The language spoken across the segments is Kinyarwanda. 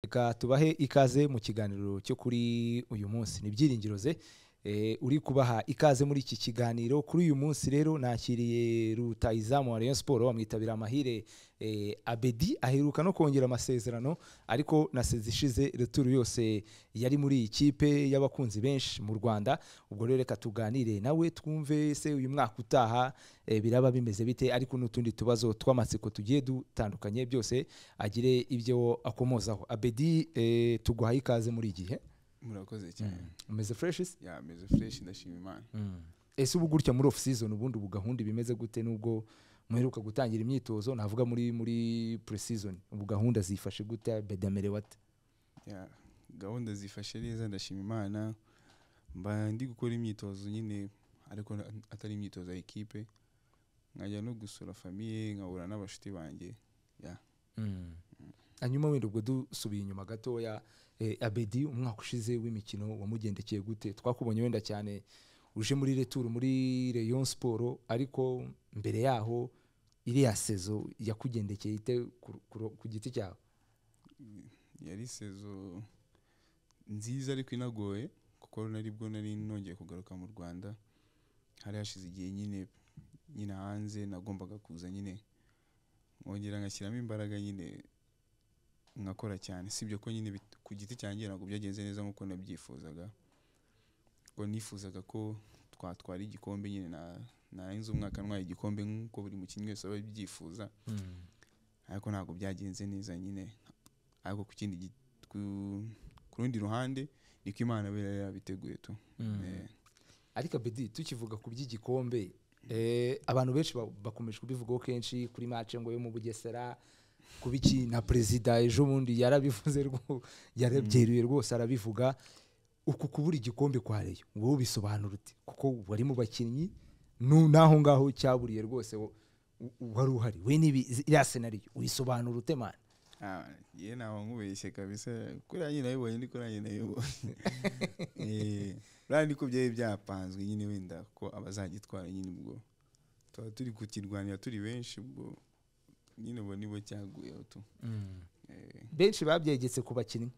Reka tubahe ikaze mu kiganiro cyo kuri uyu munsi. Ni Byiringiro ze uri kubaha ikaze muri iki kiganiro. Kuri uyu munsi rero nakiriye rutahizamu wa Rayon Sports, bamwitabira Amahire Abedi, aheruka no kongera amasezerano, ariko na saison ishize retour yose yari muri iyi kipe y'abakunzi benshi mu Rwanda. Ubwo rero reka tuganire nawe twumve se uyu mwaka utaha biraba bimeze bite, ariko n'utundi tubazo tw'amatsiko tugiye dutandukanye byose agire ibyo akomozaho. Abedi, tuguhaye ikaze muri igihe. Murakoze cyane. Umeze fresh se? Yeah, meze fresh, ndashima Imana. Ese ubu gutya muri off season ubundi ubu gahunda bimeze gute, nubwo muheruka gutangira imyitozo, navuga muri pre-season, ubu gahunda zifashe gute, Abedi amerewe ate? Yeah, gahunda zifashe neza, ndashima Imana. Mba ndi gukora imyitozo nyine, ariko atari imyitozo ya ekipe, nkajya no gusura famille, nkahura n'abashuti banjye. Yeah. Hanyuma wenda ubwo dusubiye inyuma gatoya, Abedi umwaka ushize w'imikino wamugendekeye gute? Twakubonye wenda cyane uje muri retour muri Rayon Sports, ariko mbere yaho iriya saison yakugendekeye ite ku giti cyawe? Yari saison nziza ariko inagoye, kuko nari bwo nari nongeye kugaruka mu Rwanda. Hari hashize igihe nyine hanze, nagombaga kuza nyine nkongera ngashyiramo imbaraga nyine nkakora cyane. Sibyo ko nyine ku giti cyanjye ntabwo byagenze neza nk'uko nabyifuzaga, kuko nifuzaga ko twatwara igikombe nyine, narenze umwaka ntwaye igikombe nk'uko buri mukinnyi wese aba abyifuza, ariko ntabwo byagenze neza nyine. Ariko ku rundi ruhande niko Imana iba yarabiteguye tu. Ariko Abedi, tukivuga ku by'igikombe, abantu benshi bakomeje kubivugaho kenshi kuri match ngo yo mu Bugesera, kubiki na perezida ejo bundi yarabivuze, yarabyeruye rwose arabivuga. Uku kubura igikombe kwa Rayon wowe bisobanura ute? Kuko wari mu bakinnyi naho ngaho cyaburiye rwose, wari uhari we nibi iriya scenario uyisobanura ute man? Ye naho nkubeshye kabisa, kuriya nyine nabibonye, niko nanjye nabibonye. Buriya niko byari byapanzwe nyine, wenda ko abazagitwara nyine ubwo tuba turi kukirwanira turi benshi, ubwo nyine ubu nibo cyaguyeho tu. Benshi babyegetse ku bakinnyi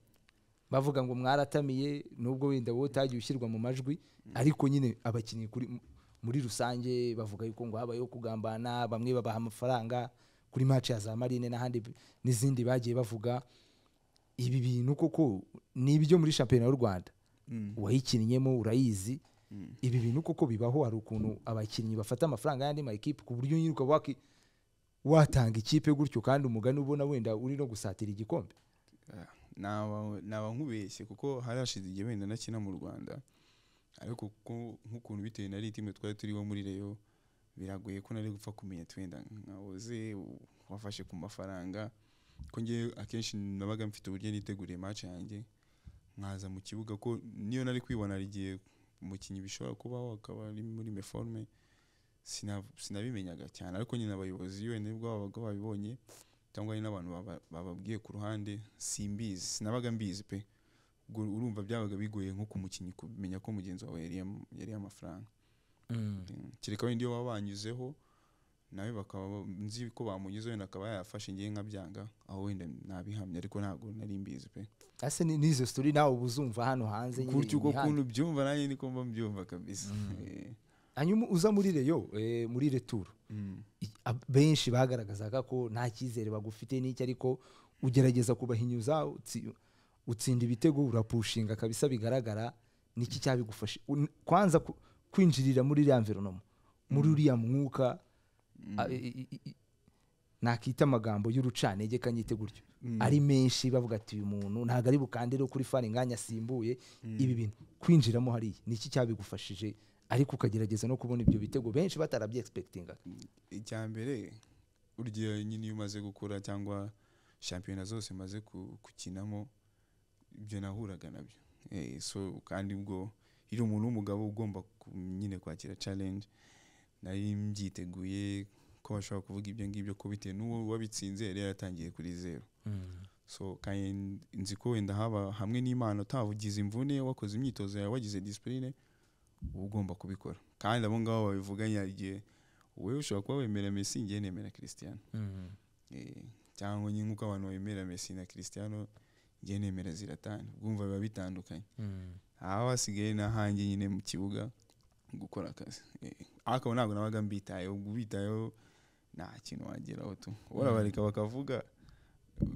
bavuga ngo mwaratamiye, nubwo wenda wowe utagiye ushyirwa mu majwi, ariko nyine abakinnyi muri rusange bavuga yuko ngo habayeho kugambana, bamwe babaha amafaranga kuri match ya za Marine n'ahandi n'izindi bagiye bavuga. Ibi bintu koko ni ibyo muri shampiyona y'u Rwanda, wayikinnyemo urayizi. Ibi bintu koko bibaho? Hari ukuntu abakinnyi bafata amafaranga y'andi ma equipe ku buryo nyine ukaba watanga ikipe gutyo, kandi umugani ubona wenda uri no gusatira igikombe. Naba nkubeshye, kuko hari hashize igihe wenda nakina mu Rwanda, ariko nk'ukuntu bitewe na ritime twari turiho muri Rayon, biragoye ko nari gupfa kumenya twenda nkahoze wafashe ku mafaranga, ko ngewe akenshi nabaga mfite uburyo niteguriye match yanjye nkaza mu kibuga, ko niyo nari kwibona igihe umukinnyi bishobora kubaho akaba ari muri meforme, sinabimenyaga cyane. Ariko nyine abayobozi wenda nibwo babaga babibonye, cyangwa ari n'abantu bababwiye ku ruhande, simbizi, sinabaga mbizi pe. Urumva byabaga bigoye nko ku mukinnyi kumenya ko mugenzi wawe yari amafaranga. Kereka wenda iyo babanyuzeho nawe bakaba nzi ko bamunyuzeho wenda akaba yayafashe, ngiye nkabyanga aho wenda nabihamya, ariko ntabwo nari mbizi pe. Ese nizo story nawe ubuzumva hano hanze nyine gutyo uko kuntu byumva nanjye niko mba mbyumva kabisa. Hanyuma uza muri Rayon, muri retour, benshi bagaragazaga ko nta cyizere bagufite n'icyo, ariko ugerageza kubahinyuza, utsinda ibitego, urapushinga kabisa bigaragara. Niki cyabigufashe kwanza kwinjirira muri iriya environment, muri uriya mwuka, nakita amagambo y'urucanege kanyite gutyo, ari menshi bavuga ati uyu muntu ntago ari bukandire kuri fani nganya asimbuye. Ibi bintu kwinjiramo hariya niki cyabigufashije, ariko ukagerageza no kubona ibyo bitego benshi batarabye expectinga? Icya mbere urya nyine iyo umaze gukura cyangwa shampiyona zose maze kukinamo, ibyo nahuraga nabyo. So kandi ubwo iri umuntu w'umugabo ugomba nyine kwakira challenge, nari mbyiteguye ko bashobora kuvuga ibyo ngibyo, ko bitewe n'uwo wabitsinze yari yaratangiye kuri zero. So kandi nzi ko wenda haba hamwe n'Imana utavugize imvune, wakoze imyitozo yawe, wagize discipline, uba ugomba kubikora. Kandi abo ngabo babivuganye hari igihe Wowe ushobora kuba wemera Messi, njye nemera Cristiano. Cyangwa nyine nk'uko abantu bemera Messi na Cristiano, njye nemera Zlatan. Ubwumva biba bitandukanye. Aho hasigaye n'ahanjye nyine mu kibuga gukora akazi. Ariko ntabwo nabaga mbitayeho, ubwo ubitayeho nta kintu wageraho tu. Urabareka bakavuga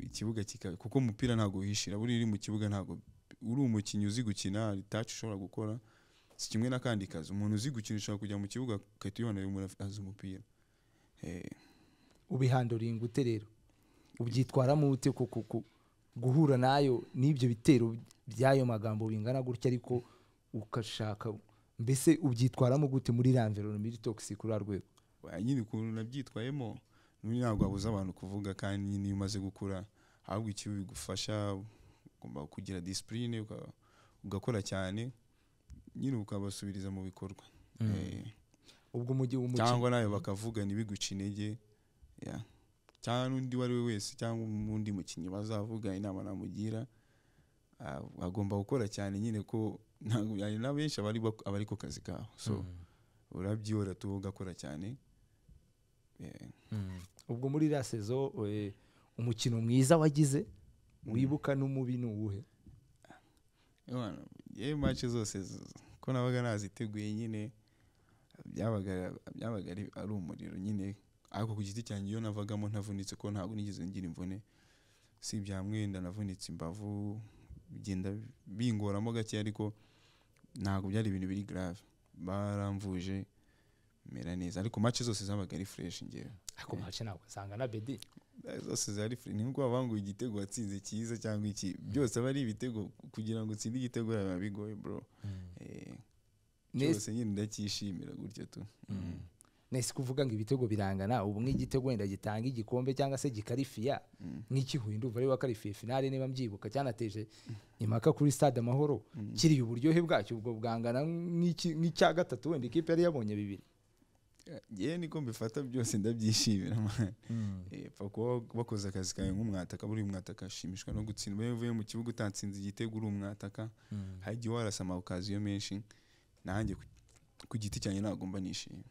ikibuga kika, kuko umupira ntabwo wihishira, buri uri mu kibuga ntabwo uri umukinnyi uzi gukina, touch ushobora gukora si kimwe n'akandi kazi. Umuntu uzi gukina ushobora kujya mu kibuga ugahita ubona uyu muntu azi umupira. Ubihanduringa ute rero? Ubyitwaramo ute ku guhura nayo n'ibyo bitero by'ayo magambo bingana gutya, ariko ukashaka mbese ubyitwaramo gute muri environment toxic kuri rwego? Nyine ukuntu nabyitwayemo ntabwo wabuza abantu kuvuga, kandi nyine iyo umaze gukura ahubwo icyo bigufasha ugomba kugira discipline, ugakora cyane nyine ukabasubiriza mu bikorwa. Ubwo mu gihe cyangwa nawe bakavuga ntibiguce intege, cyangwa n'undi uwo ari we wese cyangwa undi mukinnyi bazavuga inama namugira agomba gukora cyane nyine, ko hari na benshi abari ku kazi kabo, so urabyihora tu ugakora cyane. Ubwo muri iriya saison umukino mwiza wagize wibuka n'umubi ni uwuhe? Yewe match zose ko nabaga naziteguye nyine byabaga ari umuriro nyine, ariko ku giti cyanjye iyo navagamo ntavunitse, ko ntabwo nigeze ngira imvune, si ibya mwenda navunitse imbavu bigenda bingoramo gake, ariko ntabwo byari ibintu biri grave, baramvuje mera neza, ariko match zose zabaga ari fresh ngewe. Ariko match ntabwo nsanga na Bedi zose zari free, ni nkuko bavuga igitego watsinze cyiza cyangwa iki, byose aba ari ibitego, kugira ngo utsinde igitego biba bigoye bro. Byose nyine ndacyishimira gutyo tu. Nese kuvuga ngo ibitego birangana, ubu nk'igitego wenda gitanga igikombe cyangwa se gikarifiya nk'ikihuye, ndumva ari wakarifiye finale niba mbyibuka, cyanateje impaka kuri Stade Amahoro, kiri uburyohe bwacyo ubwo bwangana nk'icya gatatu wenda ikipe yari yabonye bibiri. Yewe niko mbifata byose ndabyishimira man. Pfa kuba bakoze akazi kawe nk'umwataka, buri mwataka ashimishwa no gutsinda. Iyo uvuye mu kibuga utatsinze igitego uri umwataka, hari igihe warasa ama occasion menshi, nanjye ku giti cyanjye ntabwo mba nishimye.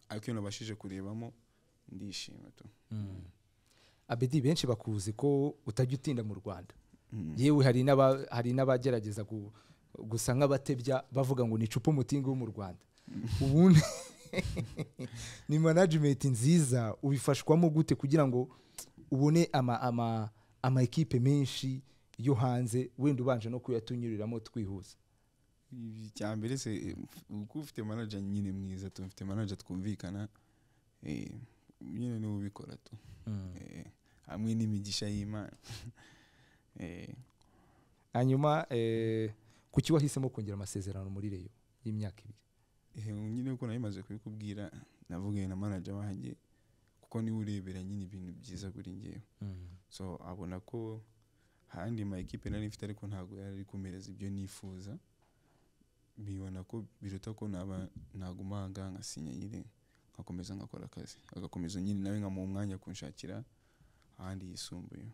Ariko iyo nabashije kurebamo ndishima tu. Abedi, benshi bakuzi ko utajya utinda mu Rwanda. Yewe hari n'abagerageza gusa nk'abatebya bavuga ngo ni cupa umutingi wo mu Rwanda. Ubundi ni management nziza, ubifashwamo gute kugira ngo ubone ama equipe menshi yo hanze, wenda ubanje no kuyatunyuriramo twihuza? Icyambere se uko ufite manager nyine mwiza tu, ufite manager twumvikana, nyine ni ubikora tu, hamwe n'imigisha y'Imana. Hanyuma kuki wahisemo kongera amasezerano muri Rayon y'imyaka ibiri? Nyine uko nabimaze kubikubwira, navugaye na manager wanjye kuko niwe urebera nyine ibintu byiza kuri njyewe. So abona ko handi ma equipe nari mfite ariko ntabwo yari kumereza ibyo nifuza, bibona ko biruta ko naba naguma nkasinya nyine nkakomeza ngakora akazi, agakomeza nyine nawe nkamuha umwanya kunshakira ahandi yisumbuye.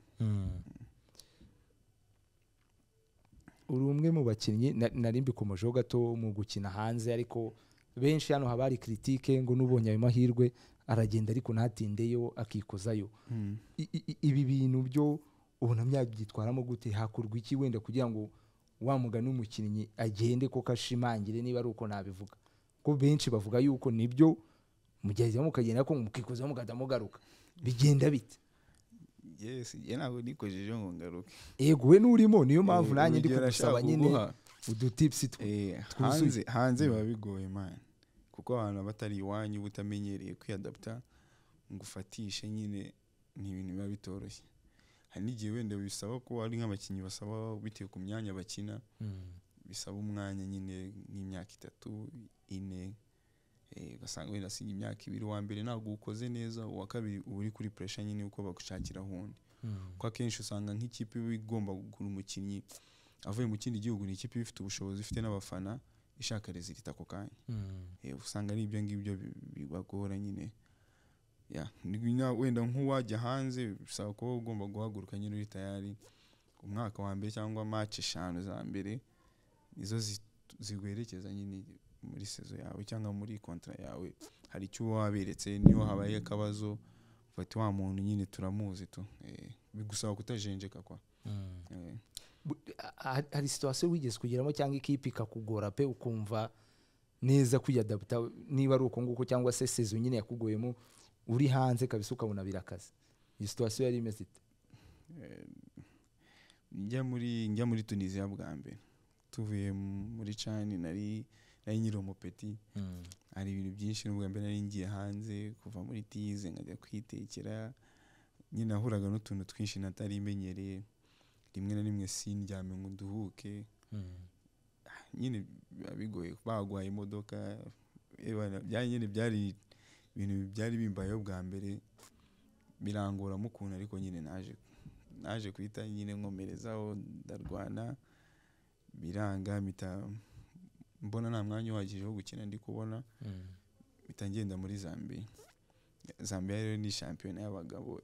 Uri umwe mu bakinnyi nari mbikomojeho gato mu gukina hanze, ariko benshi hano haba hari critique ngo nubonye ayo mahirwe aragenda ariko ntatindeyo akikozayo. Ibi bintu byo ubona byabyitwaramo gute? Hakorwa iki wenda kugira ngo wa mugani umukinnyi agende koko ashimangire, niba ari uko nabivuga? Ko benshi bavuga yuko nibyo mugeze mukagenda ko mukikozaho mugahita mugaruka, bigenda bite? Yes, njye ntabwo nikojeje ngo ngaruke. Yego we nurimo, niyo mpamvu nanjye ndi kugusaba nyine udutips twuzuye. Hanze biba bigoye man, kuko abantu batari iwanyu utamenyereye kwiyadapta ngo ufatishe nyine ni ibintu biba bitoroshye. Hari n'igihe wenda bisaba ko ari nk'abakinnyi basaba bitewe ku myanya bakina, bisaba umwanya nyine nk'imyaka 3 4, ugasanga wenda sinye imyaka 2 wa mbere ntabwo ukoze neza, uwa kabiri uba uri kuri pressure nyine uko bagushakira hundi. Kuko akenshi usanga nk'ikipe iba igomba kugura umukinnyi avuye mu kindi gihugu, ni ikipe ifite ubushobozi, ifite n'abafana, ishaka resultat ako kanya. Usanga ari ibyo ngibyo bibagora nyine. Wenda nk'uwajya hanze bisaba ko ugomba guhaguruka nyine uri tayari, umwaka wa mbere cyangwa match 5 za mbere nizo zigwerekeza nyine muri saison yawe cyangwa muri contrat yawe. Hari icyo uba waberetse, niyo habaye akabazo bati wa muntu nyine turamuzi tu. Bigusaba kutajenjeka kwa. Hari situation wigeze kugeramo cyangwa ikipe ikakugora pe, ukumva neza kwiyadapta, niba ari uko nguko cyangwa se saison nyine yakugoyemo uri hanze kabisa ukabona birakaze? Iyi situation yari imeze ite? Njya muri Tunisia bwa mbere tuvuye muri CHAN, nari nkiri umupeti. Hari ibintu byinshi n'ubwa mbere nari ngiye hanze, kuva muri tize nkajya kwitekera nyine, nahuraga n'utuntu twinshi natari menyereye, rimwe na rimwe sindyame ngo nduhuke. Nyine biba bigoye, bagwaye imodoka, nyine byari ibintu byari bimbayeho bwa mbere, birangoramo ukuntu, ariko nyine naje guhita nyine nkomerezaho, ndarwana biranga, mpita mbona nta mwanya uhagije wo gukina ndi kubona, mpita ngenda muri Zambia. Zambia rero ni shampiyona y'abagabo,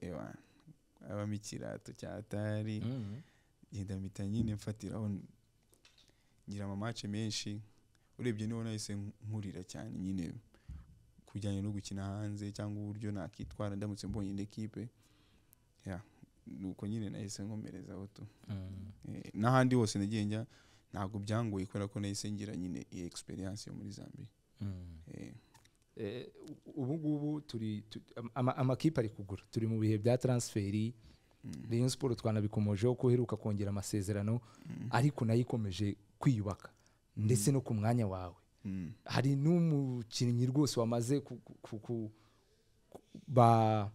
habamo ikirato cya Atari. Ngenda mpita nyine mfatiraho, ngira ama match menshi. Urebye niho nahise nkurira cyane nyine kujyanye no gukina hanze cyangwa uburyo nakitwara ndamutse mbonye indi ekipe. Nuko nyine nahise nkomerezaho tu. N'ahandi hose nagiye njya ntabwo byangoye, kubera ko nahise ngira nyine iyi experience yo muri Zambia. Ubu ngubu turi amakipe ari kugura, turi mu bihe bya transfer. Rayon Sport twanabikomojeho ko uheruka kongera amasezerano, ariko nayo ikomeje kwiyubaka ndetse no ku mwanya wawe. Hari n'umukinnyi rwose wamaze ba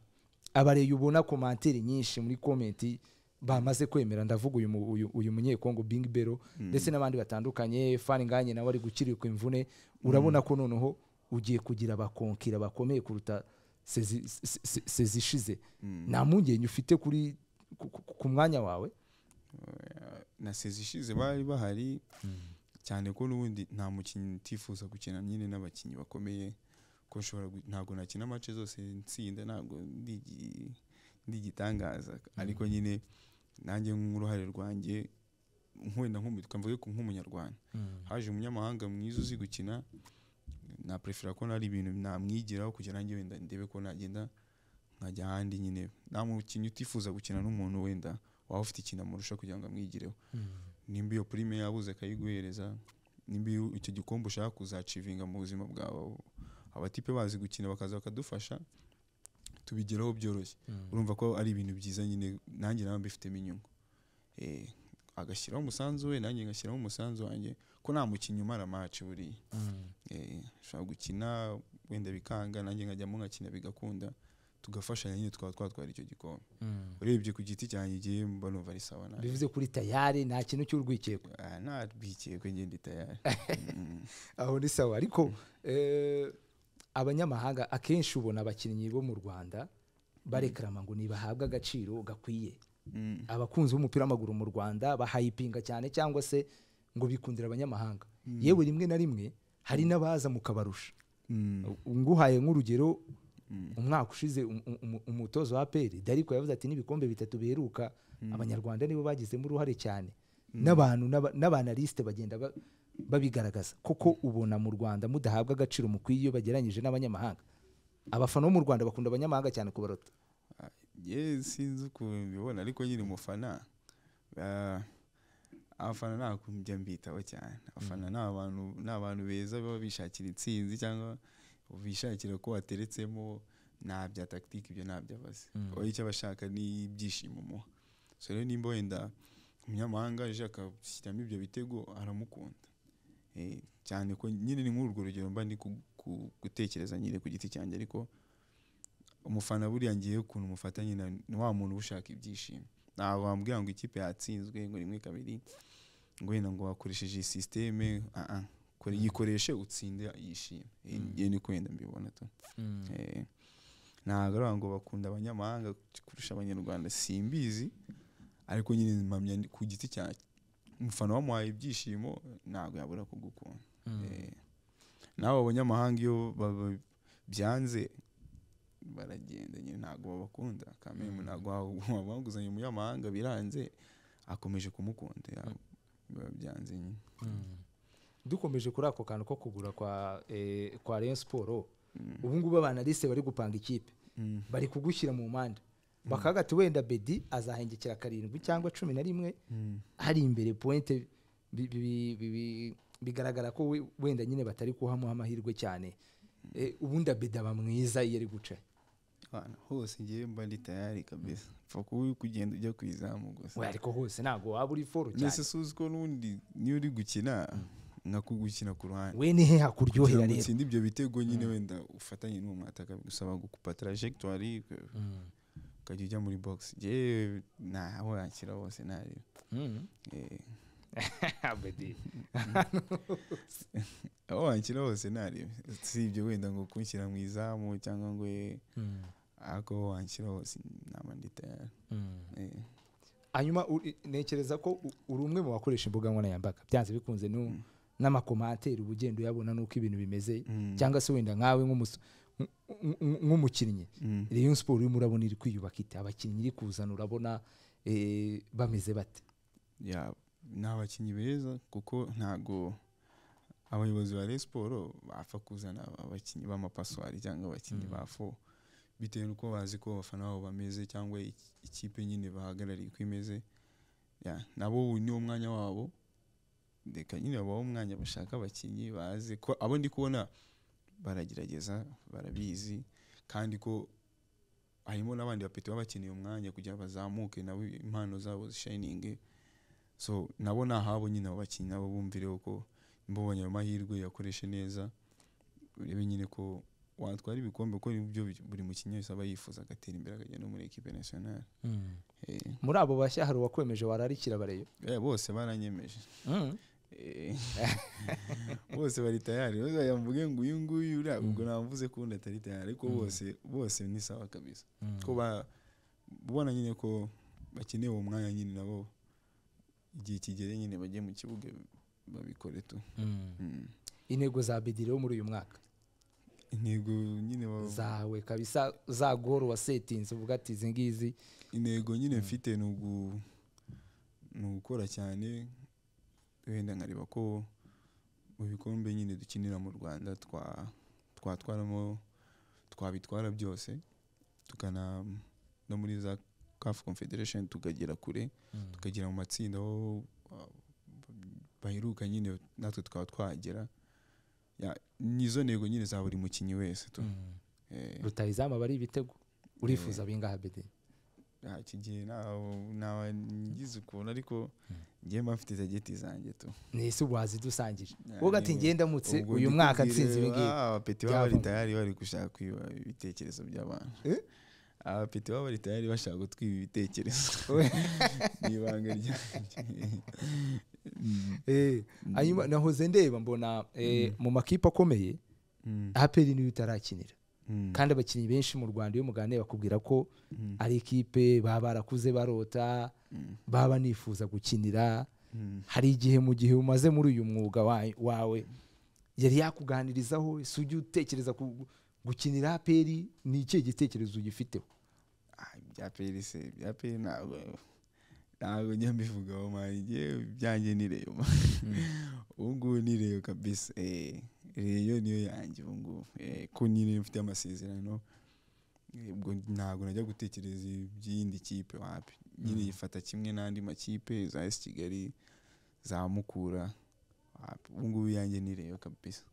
abareye, ubona commentaire nyinshi muri comment bamaze kwemera, ndavuga uyu munyekongo Bing Bero ndetse n'abandi batandukanye. Fani Nganye nawe ari gukirirwa imvune, urabona ko noneho ugiye kugira abakonkira bakomeye kuruta sezishize. Nta mpungenge ufite kuri ku mwanya wawe? Na sezishize bari bahari cyane, ko n'ubundi nta mukinnyi utifuza gukina nyine n'abakinnyi bakomeye, ko nshobora ntabwo nakina match zose nsinda, ntabwo ndi igitangaza, ariko nyine nanjye nk'uruhare rwanjye wenda mvuge nk'umunyarwanda, haje umunyamahanga mwiza uzi gukina, na prefera ko nari ibintu namwigiraho kugira nanjye wenda ndebe ko nagenda nkajya ahandi. Nyine nta mukinnyi utifuza gukina n'umuntu wenda waba ufite ikintu amurusha kugira ngo amwigireho. Nimba iyo prime yabuze akayiguhereza, nimba icyo gikombe ushaka kuzacivinga mu buzima bwawe, abatipe bazi gukina bakaza bakadufasha, tubigeraho byoroshye. Urumva ko ari ibintu byiza nyine, nanjye naba mbifitemo inyungu. Agashyiraho umusanzu we, nanjye ngashyiraho umusanzu wanjye, ko nta mukinnyi umara match buriya. Ushobora gukina wenda bikanga, nanjye nkajyamo nkakina bigakunda, tugafashanya nyine tukaba twatwara icyo gikombe. Urebye ku giti cyanjye igihe mba numva ari sawa nawe. Bivuze kuri tayari nta kintu cy'urwikekwe? Nta rwikekwe, njye ndi tayari. Aho ni sawa. Ariko abanyamahanga akenshi ubona abakinnyi bo mu Rwanda barekrama ngo nibahabwe agaciro gakwiye. Abakunzi b'umupira w'amaguru mu Rwanda bahayipinga cyane, cyangwa se ngo bikundira abanyamahanga. Yewe rimwe na rimwe hari n'abaza mukabarusha. Nguhaye nk'urugero, umwaka ushize umutozo wa APR Dariko yavuze ati n'ibikombe 3 biheruka abanyarwanda nibo bagizemo uruhare cyane. N'abantu n'abanaliste bagenda babigaragaza koko ubona mu Rwanda mudahabwa agaciro mukwiye iyo bageranyije n'abanyamahanga. Abafana bo mu Rwanda bakunda abanyamahanga cyane kubarota. Sinzi ukuntu mbibona, ariko nyine umufana, abafana ntabwo njya mbitaho cyane. Abafana ni abantu beza baba bishakira intsinzi cyangwa bishakira ko wateretsemo, nta bya tactique ibyo ntabyo abazi. Icyo abashaka ni ibyishimo muha. So rero nimba wenda umunyamahanga aje akashyiramo ibyo bitego aramukunda. Cyane ko nyine ni nk'urwo rugero mba ndi gutekereza nyine ku giti cyanjye, ariko umufana buriya ngiye ukuntu umufata nyine ni wa muntu ushaka ibyishimo. Ntabwo wambwira ngo ikipe yatsinzwe ngo 1 2 ngo wenda ngo wakoresheje systeme, yikoreshe utsinde yishime. Ngiye niko wenda mbibona tu. Ntabwo ari ngo bakunda abanyamahanga kurusha abanyarwanda, simbizi, ariko nyine mpamya ku giti cyanjye umufana wamuhaye ibyishimo ntabwo yabura kugukunda. Nawe abanyamahanga iyo byanze baragenda nyine ntabwo babakunda. Kameme ntabwo wabanguzanye umunyamahanga biranze akomeje kumukunda, byanze nyine. Dukomeje kuri ako kantu ko kugura kwa Rayon Sport, Ubu ngubu abanaliste bari gupanga ikipe bari kugushyira mu mpande bakavuga ati wenda Bedi azahengekera 7 cyangwa 11 hari imbere pointe bigaragara ko wenda nyine batari kuhamuha amahirwe cyane. Ubundi Abedi aba mwiza iyo ari guca hose ngiye mba ndi tayari kabisa pfa kuba kugenda ujya kwizamu gusa. We ariko hose ntago waba uri foro cyane. Nese suzi ko n'ubundi niyo uri gukina nka kugukina ku ruhande we ni he hakuryohera rero utsinda ibyo bitego nyine wenda ufatanye n'uwo mwataka gusaba gukupa trajectoire ukajya ujya muri box. Je naho yakira hose nari Abedi aho wankira hose nari si ibyo wenda ngo kunshyira mu izamu cyangwa ngo ako wankira hose nama ndi tayari. Hanyuma ntekereza ko uri umwe mu bakoresha imbuga nkoranyambaga byanze bikunze n'amakomantere ubugendo uyabona nuko ibintu bimeze cyangwa se wenda nkawe nk'umukinnyi Rayon Sport urimo urabona iri kwiyubaka ite, abakinnyi iri kuzana urabona bameze bate? Ya ni abakinnyi beza kuko ntago abayobozi ba Rayon Sport bapfa kuzana abakinnyi b'amapaswari cyangwa abakinnyi ba fo bitewe nuko bazi ko abafana babo bameze cyangwa ikipe nyine bahagarariye uko imeze. Nabo ni umwanya wabo, reka nyine babaho umwanya bashaka abakinnyi bazi ko abo ndi kubona baragerageza barabizi kandi ko harimo n'abandi bapeti baba bakeneye umwanya kugira bazamuke nabo impano zabo zishininge. So nabo nahabo nyine abo bakinnyi nabo bumvire uko mbonye ayo mahirwe yakoreshe neza urebe nyine ko watwara ibikombe ko ibyo buri mukinnyi wese aba yifuza agatera imbere akajya no muri equipe nationale. Muri abo bashya hari uwakwemeje wararikira bareyo? Bose baranyemeje. Bose bari tayari bazayamvuge ngo uyu nguyu ura ubwo namvuze ko undi atari tayari ariko bose ni sawa kabisa ko ubona nyine ko bakeneye uwo mwanya nyine nabo igihe kigere nyine bagiye mu kibuga babikore tu. Intego za Bedi rero muri uyu mwaka, intego nyine zawe kabisa za goal wa settings uvuga ati izi ngizi intego nyine mfite ni ugukora cyane wenda nkareba ko mu bikombe nyine dukinira mu Rwanda twatwaramo twabitwara byose tukana no muri za CAF Confederation tukagera kure tukagera mu matsinda aho baheruka nyine natwe tukaba twagera. Nizo ntego nyine za buri mukinnyi wese tu. Rutahizamu bari ibitego urifuza bingaha Bedi? Iki gihe nawe ngize ukuntu ariko ngiye mfite target zanjye tu. Nese wazidusangije wowe ati ngiye ndamutse uyu mwaka nsinzi ibi ngibi. Abapeti baba bari tayari bari gushaka kwiba ibitekerezo by'abantu. Abapeti baba bari tayari bashaka gutwiba ibitekerezo. Ni ibanga ryanjye. Hanyuma nahoze ndeba mbona mu makipe akomeye APR niyo itarakinira kandi abakinnyi benshi mu Rwanda iyo muganira bakubwira ko ari ikipe baba barakuze barota baba nifuza gukinira. Hari igihe mu gihe umaze muri uyu mwuga wawe yari yakuganirizaho ese ujye utekereza gukinira APR, ni ikihe gitekerezo ugifiteho? Bya APR se bya APR ntabwo njya mbivugaho mani, ngewe byanjye ni Rayon. Ubu ngubu ni Rayon kabisa. Rayon niyo yanjye ubu ngubu ko nyine mfite amasezerano ubwo ntabwo najya gutekereza iby'iyindi kipe wapi nyine yifata kimwe n'andi makipe za AS Kigali za Mukura wapi, ubu ngubu yanjye ni Rayon kabisa.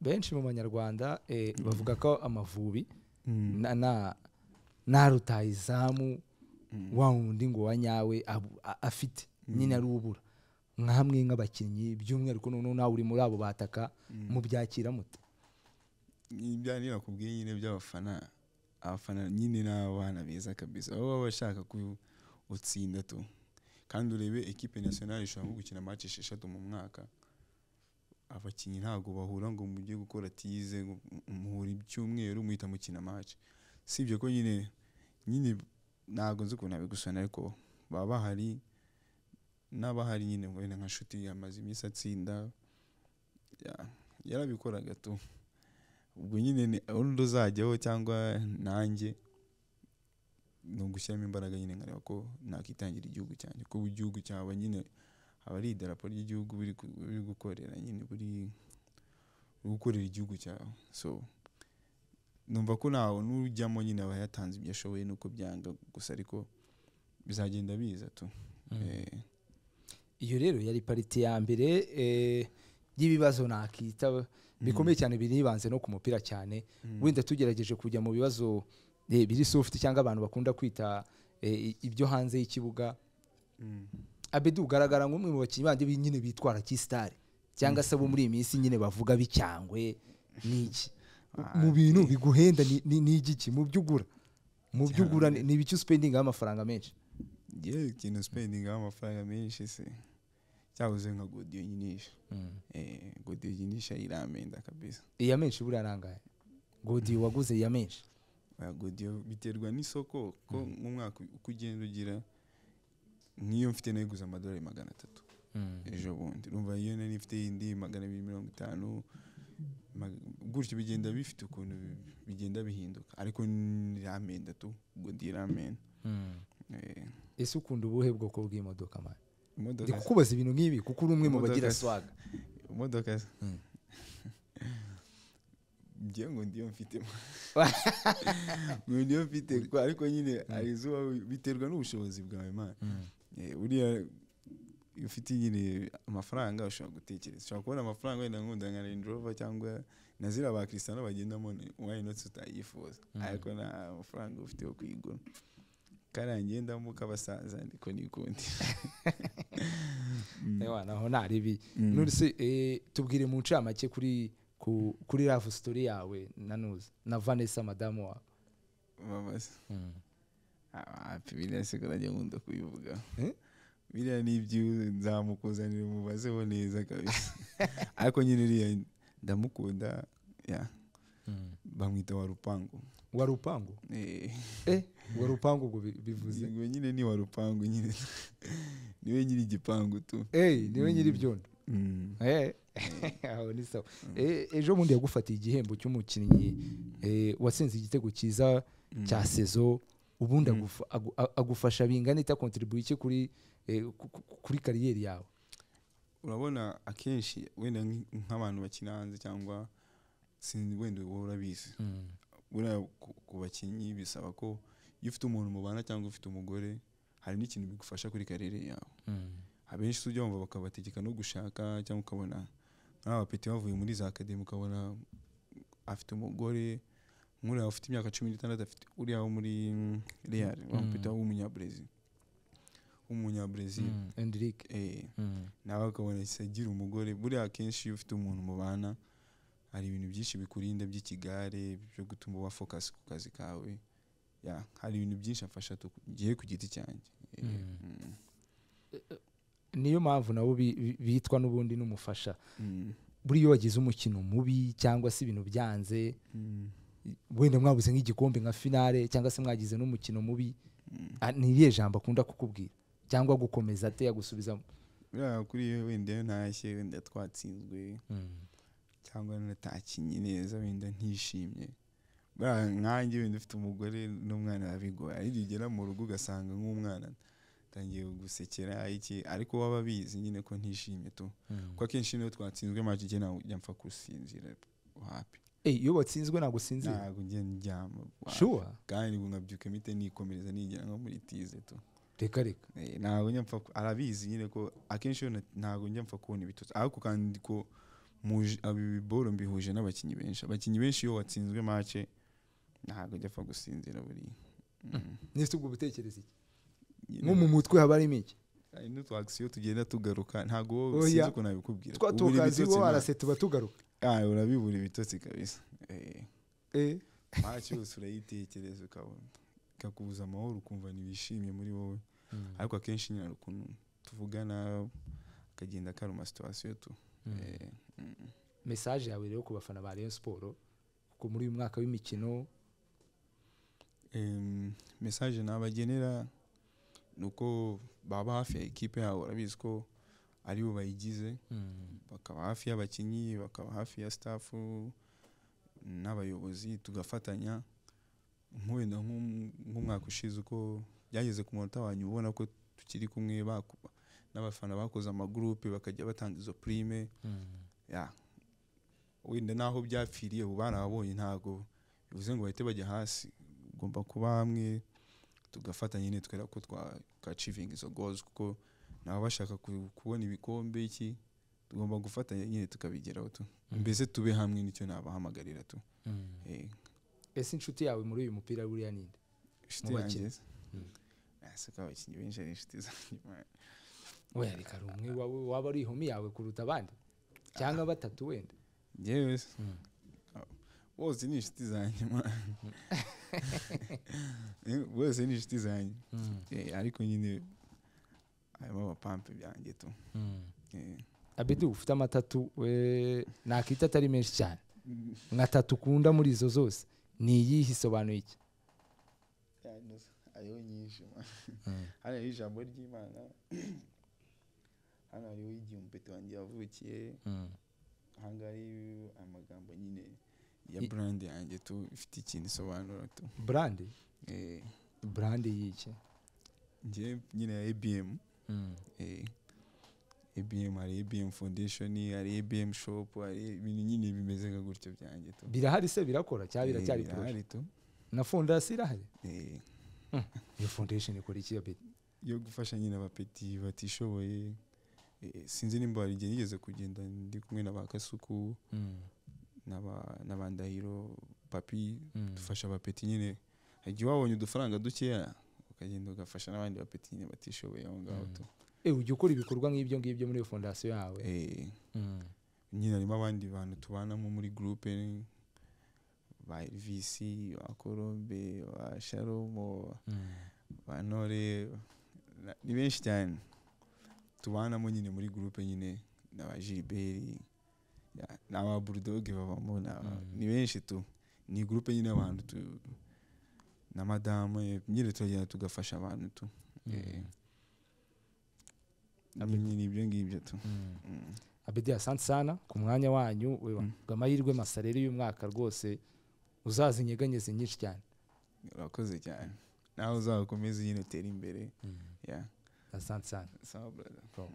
Benshi mu banyarwanda bavuga ko Amavubi na rutahizamu wa wundi ngo wanyawe afite nyine ari ubura nkamwe nk'abakinnyi by'umwihariko noneho nawe uri muri abo bataka mubyakira mute? Ibya nakubwiye nyine by'abafana, abafana nyine n'abana beza kabisa baba bashaka utsinda tu kandi urebe equipe nationale ishobora gukina match 6 mu mwaka abakinnyi ntago bahura ngo mujye gukora tize muhura icyumweru muhita mukina match. Sibyo ko nyine ntago nzi ukuntu nabigusana ariko baba bahari n'abahari nyine wenda nka Nshuti yamaze iminsi atsinda yarabikoraga tu ubwo nyine undi uzajyaho cyangwa nanjye ni ugushyiramo imbaraga nyine nkareba ko nakitangira igihugu cyanjye ko igihugu cyawe nyine aba ari idarapo ry'igihugu buri gukorera nyine buri Uri gukorera igihugu cyawe. So numva ko nawe n'ujyamo nyine aba yatanze ibyo ashoboye, nuko byanga gusa, ariko bizagenda biza tu. Iyo rero yari partie ya mbere y'ibibazo nakita bikomeye cyane, biribanze no ku mupira cyane. Wenda tugerageje kujya mu bibazo biri soft, cyangwa abantu bakunda kwita ibyo hanze y'ikibuga. Abedi, ugaragara nk'umwe mu bakinnyi bandi nyine bitwara kisitari, cyangwa se abo muri iyi minsi nyine bavuga bicyangwe n'iki. Mu bintu biguhenda ni igiki? Mu byo ugura ni ibiki uspendingaho amafaranga menshi? Ngewe ikintu spendingaho amafaranga menshi se cyabuze nka godiyo nyinisha. Godiyo nyinisha iramenda kabisa. Iya menshi buriya nangahe, godiyo waguze iya menshi? Oya, godiyo biterwa n'isoko, ko nk'umwaka uko ugenda ugira, nk'iyo mfite nayiguze amadolari 300 ejo bundi. Urumva iyo nari mfite yindi 250, gutyo bigenda bifite ukuntu bigenda bihinduka, ariko iramenda tu, godiyo iramenda. Ese ukunda ubuhe bwoko bw'imodoka, man? Ndi Imodoka? kukubaza ibintu nk'ibi kuko uri umwe mu Imodoka bagira se. swag. Imodoka se? Ngewe ngo ndiyo mfite, ngo ndiyo mfite ariko nyine hari izuba, biterwa n'ubushobozi bwawe, man. Buriya iyo ufite nyine amafaranga ushobora gutekereza, ushobora kubona amafaranga wenda nkunda nka Range Rover cyangwa na ziriya ba Cristiano bagendamo, why not utayifuza? Ariko nta mafaranga ufite yo kuyigura, kariya ngendamo k'abasaza niko nikundi. Ewa, naho naribi. None se tubwire mu ncamake kuri love story yawe na Nuza na Vanessa, madamu wawe. Mama se? Hapi, biriya se ko najya nkunda kubivuga? Eh? Biriya ni ibyo nzamukuzanira umubazeho neza kabisa, ariko nyine uriya ndamukunda ya, bamwita wa rupangu. Wa rupangu? Eh. Wa rupangu ubwo bivuze? Ngo nyine ni wa rupangu nyine, niwe nyiri igipangu tu. Niwe nyiri ibyondo? Mm. Aho ni sawa. Ejo bundi yagufatiye igihembo cy'umukinnyi watsinze igitego cyiza cya saison. Ubundi agufasha bingana ita, contribuye iki kuri carrière yawe? Urabona akenshi wenda nk'abantu bakina hanze cyangwa sinzi, wenda wowe urabizi, buriya ku bakinnyi bisaba ko iyo ufite umuntu mubana cyangwa ufite umugore, hari n'ikintu bigufasha kuri carrière yawe. Abenshi ujya wumva bakabategeka no gushaka, cyangwa ukabona nk'aba petits bavuye muri za academy, ukabona afite umugore, nk'uriya ufite imyaka 16 afite, uriya wo muri Real, wa petit w'umunyabrazil. Endrick. Nawe akabona ahise agira umugore. Buriya akenshi iyo ufite umuntu mubana, hari ibintu byinshi bikurinda by'ikigare, byo gutuma uba focus ku kazi kawe. Ya, hari ibintu byinshi afasha ngiye ku giti cyanjye. Niyo mpamvu nabo bitwa n'ubundi n'umufasha. Buriya iyo wagize umukino mubi cyangwa se ibintu byanze, wenda mwabuze nk'igikombe nka finale, cyangwa se mwagize n'umukino mubi, ni irihe jambo akunda kukubwira cyangwa gukomeza ate, yagusubizamo? Buriya kuri iyo wenda iyo ntashye, wenda twatsinzwe cyangwa natakinye neza, wenda ntishimye, buriya nkanjye wenda ufite umugore n'umwana biba bigoye. Ariko igihe ugera mu rugo ugasanga nk'umwana atangiye gusekera iki, ariko waba abizi nyine ko ntishimye tu, kuko akenshi niyo twatsinzwe match njye ntabwo njya mpfa gusinzira, wapi. Iyo watsinzwe ntabwo usinzira? Ntabwo njya ndyama, wapi. Sure? Kandi ngo nkabyuka mpite nikomereza, nigera nko muri tize tu. Reka reka. Ntabwo njya mpfa arabizi nyine ko akenshi iyo ntabwo njya mpfa kubona ibitotsi, ariko kandi ko ibi biboro mbihuje n'abakinnyi benshi. Abakinnyi benshi iyo watsinzwe match ntabwo njya mpfa gusinzira buriya. Nese ubwo butekereza iki? Nyine Nko mu mutwe haba harimo iki? Hari n'utu action tugenda tugaruka, ntabwo wowe Oya. sinzi ukuntu nabikubwira. Twa Ubura tukazi ibitotsi, wo warase tuba tugaruka. Ah, urabibura ibitotsi kabisa. Match yose urayitekereza, ukabona ikakubuza amahoro, ukumva ntibishimye muri wowe. Ariko akenshi nyine hari ukuntu tuvugana akagenda karuma situation tu. Message yawe rero ku bafana ba Rayon Sport, kuko muri uyu mwaka w'imikino? Message nabagenera ni uko baba hafi ya ekipe yabo, urabizi ko aribo bayigize, bakaba hafi y'abakinnyi, bakaba hafi ya staff n'abayobozi, tugafatanya. Nk'wenda nk'umwaka ushize uko byageze ku munota wa nyuma, ubona ko tukiri kumwe, n'abafana bakoze amagurupe bakajya batanga izo prime ya. Wenda naho byapfiriye ubu barabonye, ntago bivuze ngo bahite bajya hasi. Ugomba kuba hamwe tugafatanya nyine, twera ko twa achieving izo goals, kuko nabo bashaka kubona ibikombe iki, tugomba gufatanya nyine tukabigeraho tu. Mbese tube hamwe, nicyo nabahamagarira tu. Ese inshuti yawe muri uyu mupira buriya ninde? Inshuti Mu bakinnyi. yanjye se? Ese ko abakinnyi benshi ari inshuti zanjye, man. Oya, reka, hari umwe waba ari ihumi yawe kuruta abandi, cyangwa batatu wenda. Njyewe se? Bose ni inshuti zanjye, man. Bose ni inshuti zanjye. Ariko nyine harimo abapampe byanjye tu. Abedu, ufite amatatu we nakita atari menshi cyane, nka tatu ukunda muri izo zose ni iyihe? Isobanuye iki? Hariho nyinshi, man. Hano hariho ijambo ry'Imana, hano hariho igihe umupeti wanjye yavukiye, ahangaha hariho amagambo nyine ya brand yanjye tu, ifite ikintu isobanura tu. Brand? Brand y'iki? Njye nyine ya ABM. ABM, hari ABM Foundation, hari ABM Shop, hari ibintu nyine bimeze nka gutyo byanjye tu. Birahari se? Birakora cyangwa biracyari projet? Birahari tu. Na fondasiyo irahari? Eh. Iyo foundation ikora iki, Abedi? Yo gufasha nyine abapeti batishoboye. Sinzi nimba hari igihe nigeze kugenda ndi kumwe na ba Kasuku n'aba Ndahiro Papi, dufasha abapeti nyine. Hari igihe wabonye udufaranga dukeya, ukagenda ugafasha n'abandi bapeti nyine batishoboye aho ngaho tu. Ujya ukora ibikorwa nk'ibyo ngibyo muri iyo fondasiyo yawe? Eh, nyine harimo abandi bantu tubanamo muri groupe, ba Elvis, ba Colombe, ba Shalomo, ba Ntore, ni benshi cyane tubanamo nyine muri groupe nyine, na ba Gilbert, n'aba Bulldog babamo, ni benshi tu. Ni groupe nyine y'abantu tu na madame nyine, turagenda tugafasha abantu tu. Ni ibyo ngibyo tu. Abedi, asante sana ku mwanya wanyu. Amahirwe masa rero y'umwaka rwose, uzaza inyeganyeze nyinshi cyane. Urakoze cyane, nawe uzakomeze nyine utere imbere, yeah. Asante sana. Sawa, brother. Bro.